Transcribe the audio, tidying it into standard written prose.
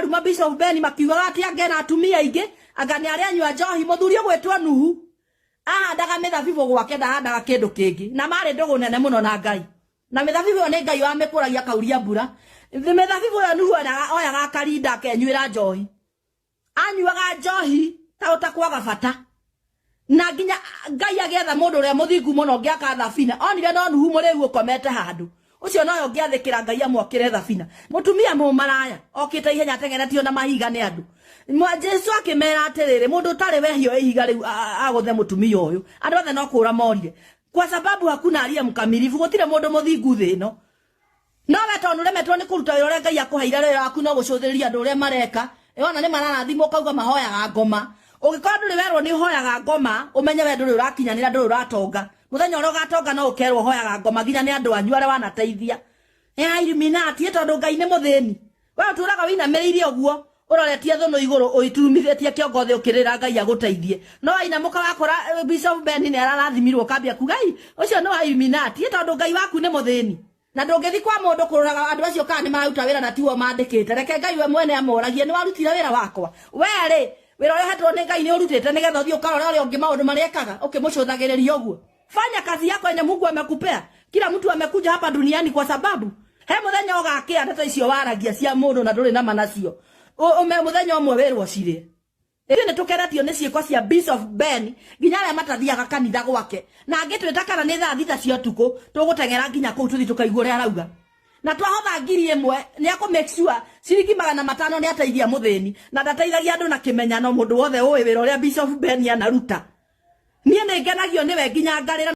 mararuma Bishop Ben makiugaga atĩ anga ena atumia aingĩ, anga nĩ arĩa anyua njohi. Mũthuri ũgwĩtwo Nuhu ahandaga mĩthabibũ gwake, ndahandaga kĩndũ kĩngĩ, na marĩ ndũgũ nene mũno na Ngai. Na mĩthabibũ ĩyo nĩ Ngai wamĩkũragia akauria mbura. Mĩthabibũ ĩyo Nuhu oyaga akarinda akenyuĩra njohi. Anyuaga njohi ta ũtakwaga bata. Na nginya Ngai agĩetha mũndũ ũrĩa mũthingu mũno ũngĩaka thabina, onire no Nuhu mũrĩu ũkomete handũ. Ũcio nowe ũngĩathĩkĩra Ngai amwakĩre thabina. Mũtumia mũmaraya okĩte ihenya ateng'eretio na mahiga nĩ andũ. Jesu akĩmera atĩrĩrĩ, mũndũ ũtarĩ wehia oe ihiga rĩu agũthe mũtumia ũyũ. Andũ othe no kũra morire. Kwa sababu hakuna aliye mkamilifu, gũtirĩ mũndũ mũthingu thĩ ĩno. No we tondũ ũremetwo nĩ kũruta wĩra ũrĩa Ngai akũheire, wĩra waku no gũcũthĩrĩria andũ ũrĩa mareka. Wona nĩ mararathimwo ũkauga mahoyaga ngoma. Ũngĩkorwo ndũrĩ werwo nĩ ũhoyaga ngoma, ũmenye we ndũrĩ ũrakinyanĩra, ndũrĩ ũratonga. Mũthenya ũrĩa ũgatonga no ũkerwo ũhoyaga ngoma nginya nĩ andũ anyu arĩa wanateithia. Ya Illuminati tondũ Ngai nĩ mũthĩni. We ũtũraga wĩinamĩrĩire ũguo ũroretie thũnũ igũrũ ũiturumithĩtie kĩongo thĩ ũkĩrĩra Ngai agũteithie. No wainamũka wakora Bishop Ben nĩ ararathimirwo ũkambia kuga ĩ ũcio nĩ wa Illuminati tondũ Ngai waku nĩ mũthĩni. Na ndũngĩthi kwa mũndũ kũroraga andũ acio kana nĩ mararuta wĩra na tiwe ũmandĩkĩte. Reke Ngai we mwene amoragie nĩ warutire wĩra wakwa. We rĩ wĩra ũrĩa ũhetwo nĩ Ngai nĩ ũrutĩte nĩgetha ũthiĩ ũkarore ũrĩa ũngĩ maũndũ marĩa ekaga ũkĩmũcũthagĩrĩria ũguo. Fanya kazi yako yenye Mungu amekupea. Kila mtu amekuja hapa duniani kwa sababu he muthenya ũgakĩa ndeto icio waragia cia mũndũ na ndũrĩ na ma nacio. Ũme mũthenya ũmwe wĩrwo cirĩ. Ithuĩ nĩ tũkenetio nĩ ciĩko cia Bishop Ben nginya arĩa matathiaga kanitha gwake. Na angĩtwĩta kana nĩ thaa 6 cia ũtukũ tũgũteng'era nginya kũu tũthiĩ tũkaigua ũrĩa arauga. Na twahotha 1000 nĩ akũ make sure ciringi 500 nĩ ateithia mũthĩni. Na ndateithagia andũ na kĩmenyano, mũndũ wothe ũĩ wĩra ũrĩa Bishop Ben anaruta. Niĩ nĩ ngenagio nĩwe nginya ngarĩra.